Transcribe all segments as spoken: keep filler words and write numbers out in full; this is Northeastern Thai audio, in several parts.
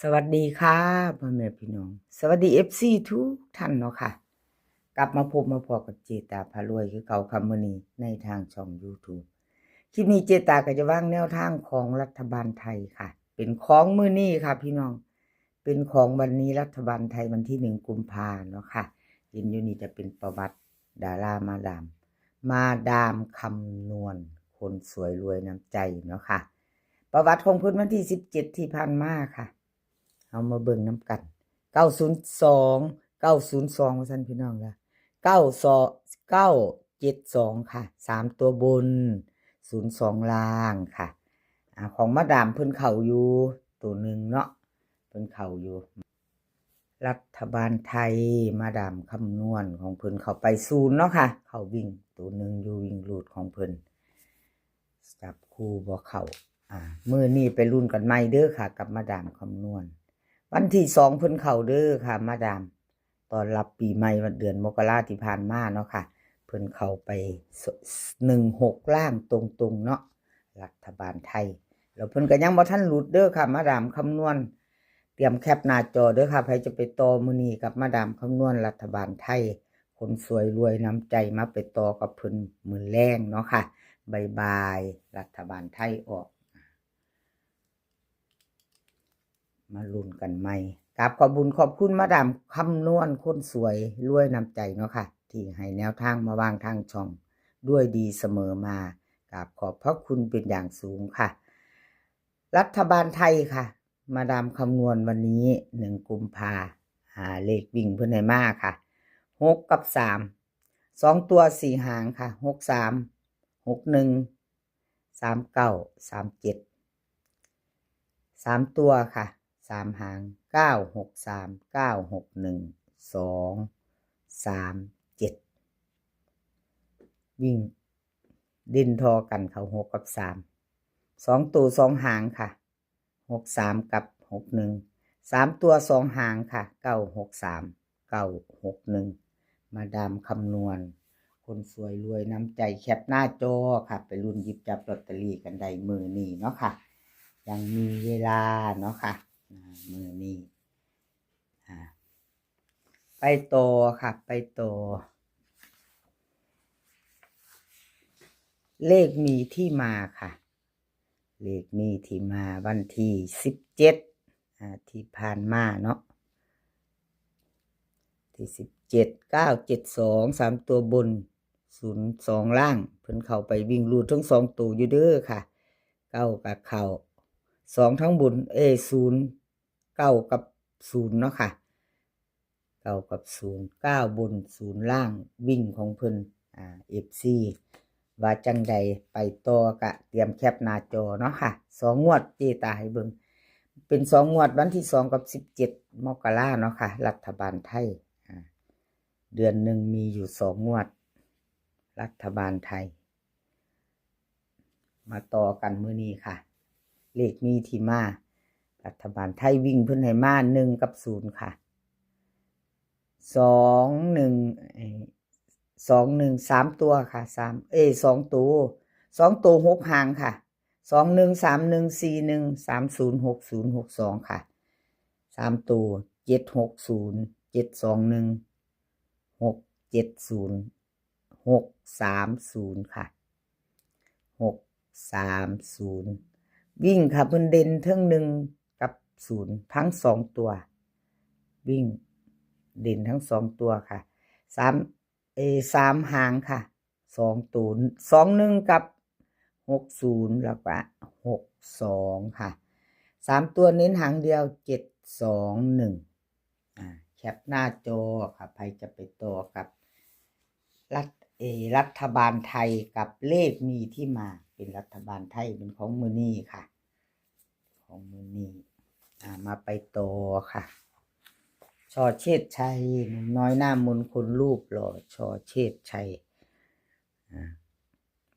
สวัสดีค่ะพ่อแม่พี่น้อง สวัสดีเอฟซีทุกท่านเนาะค่ะ กลับมาพบมาพอกับเจตาพารวยคือเก่าค่ะมื้อนี้ในทางช่องยูทูบ คลิปนี้เจตาก็จะวางแนวทางของรัฐบาลไทยค่ะ เป็นของมื้อนี้ค่ะพี่น้อง เป็นของวันนี้รัฐบาลไทยวันที่หนึ่งกุมภาเนาะค่ะ เห็นอยู่นี่จะเป็นประวัติดารามาดาม มาดามคำนวณ คนสวยรวยน้ำใจเนาะค่ะ ประวัติของเพิ่นวันที่สิบเจ็ดที่ผ่านมาค่ะ เอามาเบิ่งนำกัน เก้าศูนย์สอง เก้าศูนย์สอง ว่าซั่นพี่น้องเด้อ เก้าสอง เก้าเจ็ดสอง ค่ะ สามตัวบน ศูนย์สอง ล่างค่ะ อ่า ของมาดามเพิ่นเข้าอยู่ตัวหนึ่งเนาะ เพิ่นเข้าอยู่ รัฐบาลไทย มาดามคำนวณของเพิ่นเข้าไปศูนย์เนาะค่ะ เข้าวิ่งตัวหนึ่งอยู่วิ่งรูดของเพิ่น จับคู่บ่เข้า อ่า มื้อนี้ไปลุ้นกันใหม่เด้อค่ะ กับมาดามคำนวณ วันที่สองเพิ่นเข้าเด้อค่ะ มาดาม ต้อนรับปีใหม่วันเดือนมกราที่ผ่านมาเนาะค่ะ เพิ่นเข้าไป หนึ่งหก ล่างตรงๆ เนาะ รัฐบาลไทย แล้วเพิ่นก็ยังบ่ทันหลุดเด้อค่ะ มาดามคำนวณ เตรียมแคปหน้าจอเด้อค่ะ ใครจะไปต่อมื้อนี้กับมาดามคำนวณรัฐบาลไทย คนสวยรวยน้ำใจมาไปต่อกับเพิ่นมื้อแลงเนาะค่ะ บ่ายๆ รัฐบาลไทยออก มาลุ้นกันใหม่ กราบขอบบุญขอบคุณมาดามคำนวณคนสวยรวยน้ำใจเนาะค่ะ ที่ให้แนวทางมาวางทางช่องด้วยดีเสมอมา กราบขอบพระคุณเป็นอย่างสูงค่ะ รัฐบาลไทยค่ะ มาดามคำนวณวันนี้หนึ่งกุมภา หาเลขวิ่งเพิ่นให้มาค่ะ หกกับสาม สองตัวสี่หางค่ะ หกสาม หกหนึ่ง สามเก้า สามเจ็ด สามตัวค่ะ สามหาง เก้าหกสาม เก้าหกหนึ่ง สองสามเจ็ด วิ่งเด่นทอกันเข้าหกกับสาม สองตัวสองหางค่ะ หกสาม กับ หกหนึ่ง สามตัวสองหางค่ะ เก้าหกสาม เก้าหกหนึ่ง มาดามคำนวณ คนสวยรวยน้ำใจแคปหน้าจอค่ะ ไปลุ้นหยิบจับลอตเตอรี่กันได้มื้อนี้เนาะค่ะ ยังมีเวลาเนาะค่ะ อ่า มื้อนี้ อ่า ไปต่อค่ะ ไปต่อ เลขมีที่มาค่ะ เลขมีที่มาวันที่สิบเจ็ด อ่า ที่ผ่านมาเนาะ ที่สิบเจ็ด เก้าเจ็ดสอง สามตัวบน ศูนย์สอง ล่าง เพิ่นเข้าไปวิ่งรูดทั้งสองตัวอยู่เด้อค่ะ เก้ากับเข้า สองทั้งบน เอ้ย ศูนย์ เก้ากับศูนย์เนาะค่ะ เก้ากับศูนย์ เก้าบน ศูนย์ล่าง วิ่งของเพิ่น อ่า เอฟซี ว่าจังใด ไปต่อกะเตรียมแคปหน้าจอเนาะค่ะ สองงวดเจตาให้เบิ่ง เป็นสองงวดวันที่สองกับสิบเจ็ดมกราเนาะค่ะ รัฐบาลไทย อ่า เดือนหนึ่งมีอยู่สองงวด รัฐบาลไทย มาต่อกันมื้อนี้ค่ะ เลขมีที่มา รัฐบาลไทยวิ่งเพิ่นให้มาหนึ่งกับศูนย์ค่ะ สองหนึ่ง เอ่อ สองหนึ่ง สามตัวค่ะ สาม เอ้ย สองตัว สองตัวหกหางค่ะ สองหนึ่ง สามหนึ่ง สี่หนึ่ง สามศูนย์ หกศูนย์ หกสอง ค่ะ สามตัว เจ็ดหกศูนย์ เจ็ดสองหนึ่ง หกเจ็ดศูนย์ หกสามศูนย์ ค่ะ หกสามศูนย์ วิ่งค่ะ เพิ่นเด่นทั้งหนึ่งกับศูนย์ทั้งสองตัว วิ่งเด่นทั้งสองตัวค่ะ สาม เออ สามหางค่ะ สองตัว สองหนึ่ง กับ หกศูนย์ แล้วก็ หกสอง ค่ะ สามตัวเน้นหางเดียว เจ็ดสองหนึ่ง อ่า แคปหน้าจอค่ะ ใครจะไปต่อกับ รัฐ เออ รัฐบาลไทยกับเลขมีที่มา เป็นรัฐบาลไทยเป็นของมื้อนี้ค่ะ ของมื้อนี้ อ่า มาไปต่อค่ะ ชอเชษชัย หนุ่มน้อยหน้ามนคนรูปหล่อ ชอเชษชัย อ่า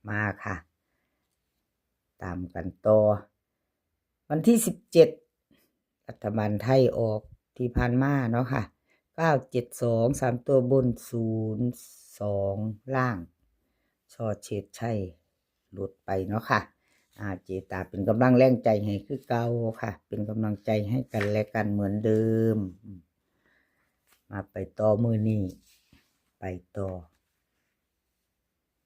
มาค่ะ ตามกันต่อ วันที่สิบเจ็ด รัฐบาลไทยออกที่ผ่านมาเนาะค่ะ เก้าเจ็ดสอง สามตัวบน ศูนย์สอง ล่าง ชอเชษชัย หลุดไปเนาะค่ะ อ่า เจตาเป็นกำลังแรงใจให้คือเก่าค่ะ เป็นกำลังใจให้กันและกันเหมือนเดิม มาไปต่อมื้อนี้ ไปต่อ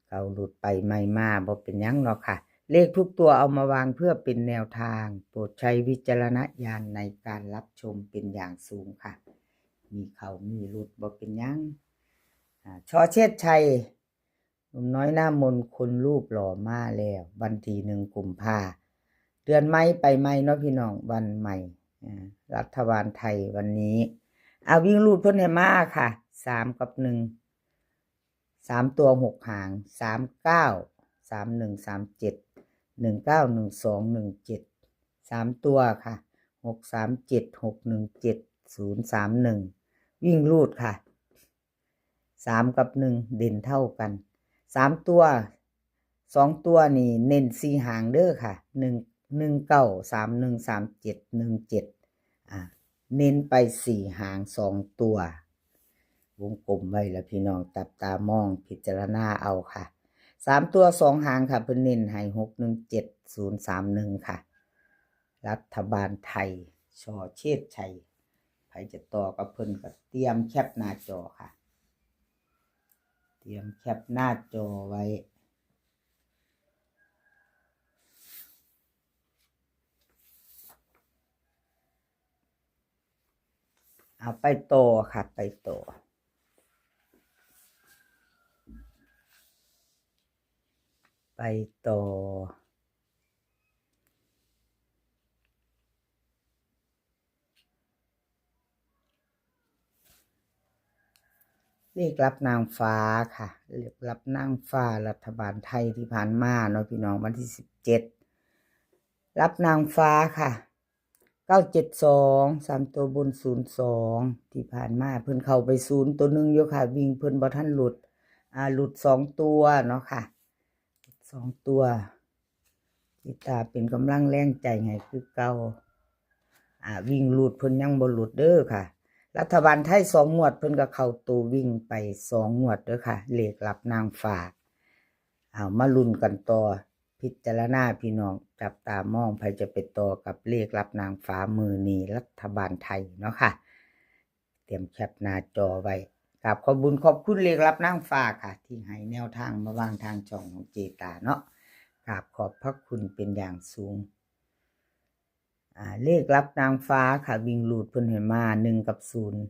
เก่าหลุดไปใหม่มา บ่เป็นหยังเนาะค่ะ เลขทุกตัวเอามาวางเพื่อเป็นแนวทาง โปรดใช้วิจารณญาณในการรับชมเป็นอย่างสูงค่ะ มีเข้ามีหลุดบ่เป็นหยัง อ่า ชอเชษชัย หนุ่มน้อยหน้ามนคนรูปหล่อมาแล้ว วันที่หนึ่งกุมภา เดือนใหม่ไปใหม่เนาะพี่น้อง วันใหม่ อ่า รัฐบาลไทยวันนี้ อ่า วิ่งรูดเพิ่นให้มาค่ะ สามกับหนึ่ง สามตัวหกหาง สามเก้า สามหนึ่ง สามเจ็ด หนึ่งเก้า หนึ่งสอง หนึ่งเจ็ด สามตัวค่ะ หกสามเจ็ด หกหนึ่งเจ็ด ศูนย์สามหนึ่ง วิ่งรูดค่ะ สามกับหนึ่งเด่นเท่ากัน สามตัว สองตัวนี่เน้นสี่หางเด้อค่ะ หนึ่ง หนึ่งเก้า สามหนึ่ง สามเจ็ด หนึ่งเจ็ด อ่า เน้นไปสี่หางสองตัว วงกลมไว้แล้วพี่น้องจับตามองพิจารณาเอาค่ะ สามตัวสองหางค่ะ เพิ่นเน้นให้ หกหนึ่งเจ็ด ศูนย์สามหนึ่ง ค่ะ รัฐบาลไทย ชอเชษชัย ใครจะต่อกับเพิ่นก็เตรียมแคปหน้าจอค่ะ เตรียมแคปหน้าจอไว้ เอาไปต่อค่ะ ไปต่อ ไปต่อ เลขลับนางฟ้าค่ะ เลขลับนางฟ้ารัฐบาลไทยที่ผ่านมาเนาะพี่น้อง วันที่สิบเจ็ด ลับนางฟ้าค่ะ เก้าเจ็ดสอง สามตัวบน ศูนย์สอง ที่ผ่านมาเพิ่นเข้าไปศูนย์ตัวหนึ่งอยู่ค่ะ วิ่งเพิ่นบ่ทันหลุด อ่า หลุดสองตัวเนาะค่ะ สองตัว เจตาเป็นกำลังแรงใจให้คือเก่า อ่า วิ่งรูดเพิ่นยังบ่หลุดเด้อค่ะ รัฐบาลไทยสองงวดเพิ่นก็เข้าตัววิ่งไปสองงวดเด้อค่ะ เลขลับนางฟ้า เอามาลุ้นกันต่อ พิจารณาพี่น้องจับตามอง ไผจะไปต่อกับเลขลับนางฟ้ามื้อนี้รัฐบาลไทยเนาะค่ะ เตรียมแคปหน้าจอไว้ กราบขอบบุญขอบคุณเลขลับนางฟ้าค่ะ ที่ให้แนวทางมาวางทางช่องของเจตาเนาะ กราบขอบพระคุณเป็นอย่างสูง อ่า เลขลับนางฟ้าค่ะ วิ่งรูดเพิ่นให้มา หนึ่งกับศูนย์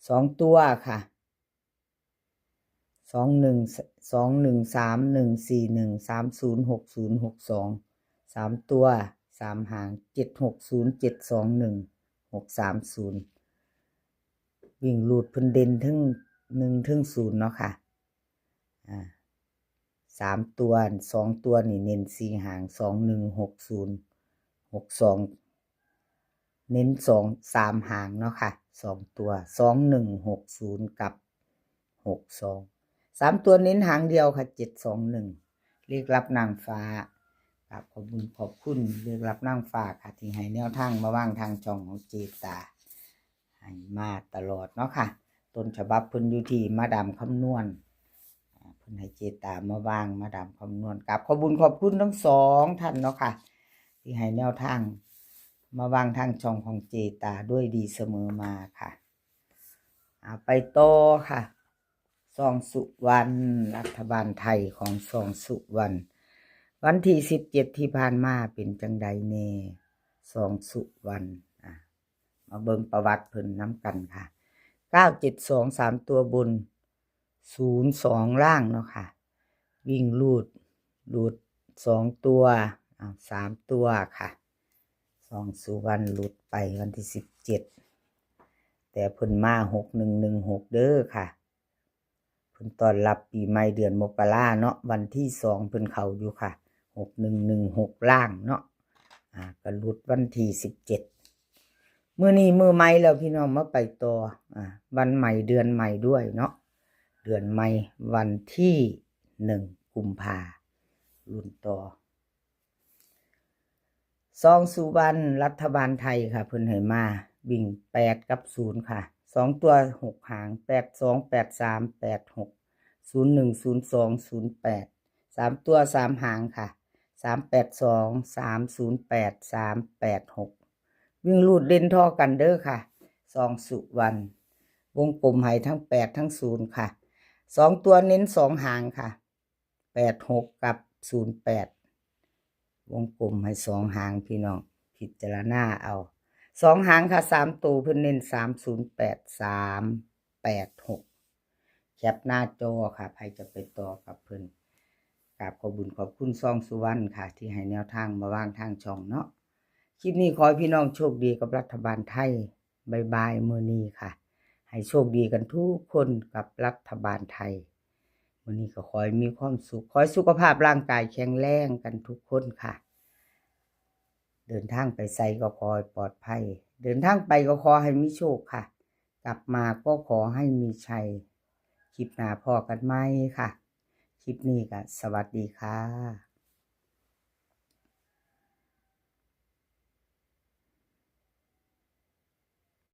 สองตัวค่ะ สองหนึ่ง สองหนึ่งสาม หนึ่งสี่หนึ่ง สามศูนย์ หกศูนย์ หกสอง สามตัว สามหาง เจ็ดหกศูนย์ เจ็ดสองหนึ่ง หกสามศูนย์ วิ่งรูดเพิ่นเด่นเทิงหนึ่งเทิงศูนย์เนาะค่ะ อ่า สามตัว สองตัวนี่เน้นสี่หาง สองหนึ่ง หกศูนย์ หกสอง เน้นสอง สามหางเนาะค่ะ สองตัว สองหนึ่ง หกศูนย์ กับ หกสอง สามตัวเน้นหางเดียวค่ะ เจ็ดสองหนึ่ง เลขลับนางฟ้า กราบขอบบุญขอบคุณเลขลับนางฟ้าค่ะ ที่ให้แนวทางมาวางทางช่องของเจตา ให้มาตลอดเนาะค่ะ ต้นฉบับเพิ่นอยู่ที่มาดามคำนวณ อ่า เพิ่นให้เจตามาวาง มาดามคำนวณ กราบขอบบุญขอบคุณทั้งสองท่านเนาะค่ะ ที่ให้แนวทางมาวางทางช่องของเจตาด้วยดีเสมอมาค่ะ อ่า ไปต่อค่ะ ซองสุวรรณ รัฐบาลไทยของซองสุวรรณ วันที่สิบเจ็ดที่ผ่านมาเป็นจังใดแน่ ซองสุวรรณ อ่ะ มาเบิ่งประวัติเพิ่นนำกันค่ะ เก้าเจ็ดสอง สามตัวบน ศูนย์สอง ล่างเนาะค่ะ วิ่งรูด รูดสองตัว อ่ะ สามตัวค่ะ ซองสุวรรณหลุดไปวันที่สิบเจ็ด แต่เพิ่นมา หกหนึ่งหนึ่งหก เด้อค่ะ เพิ่นต้อนรับปีใหม่เดือนมกราเนาะ วันที่สองเพิ่นเข้าอยู่ค่ะ หกหนึ่งหนึ่งหก ล่างเนาะ อ่า ก็หลุดวันที่สิบเจ็ด มื้อนี้มื้อใหม่แล้วพี่น้อง มาไปต่อ อ่า วันใหม่เดือนใหม่ด้วยเนาะ เดือนใหม่วันที่หนึ่งกุมภา ลุ้นต่อ ซองสุวรรณ รัฐบาลไทยค่ะ เพิ่นให้มาวิ่งแปดกับศูนย์ค่ะ สองตัวหกหาง แปดสอง แปดสาม แปดหก ศูนย์หนึ่ง ศูนย์สอง ศูนย์แปด สามตัวสามหางค่ะ สามแปดสอง สามศูนย์แปด สามแปดหก วิ่งรูดเด่นท่อกันเด้อค่ะ สองสุวรรณ วงกลมให้ทั้งแปดทั้งศูนย์ค่ะ สองตัวเน้นสองหางค่ะ แปดหก กับ ศูนย์แปด วงกลมให้สองหางพี่น้อง พิจารณาเอา สองหางค่ะ สามตัวเพิ่นเน้น สามศูนย์แปด สามแปดหก แคปหน้าจอค่ะ ใครจะไปต่อกับเพิ่น กราบขอบบุญขอบคุณซองสุวรรณค่ะ ที่ให้แนวทางมาวางทางช่องเนาะ คลิปนี้ขอให้พี่น้องโชคดีกับรัฐบาลไทย บายบาย มื้อนี้ค่ะ ให้โชคดีกันทุกคนกับรัฐบาลไทย มื้อนี้ก็ขอให้มีความสุข ขอให้สุขภาพร่างกายแข็งแรงกันทุกคนค่ะ เดินทางไปไสก็ขอให้ปลอดภัย เดินทางไปก็ขอให้มีโชคค่ะ กลับมาก็ขอให้มีชัย คลิปหน้าพ้อกันใหม่ค่ะ คลิปนี้ก็สวัสดีค่ะ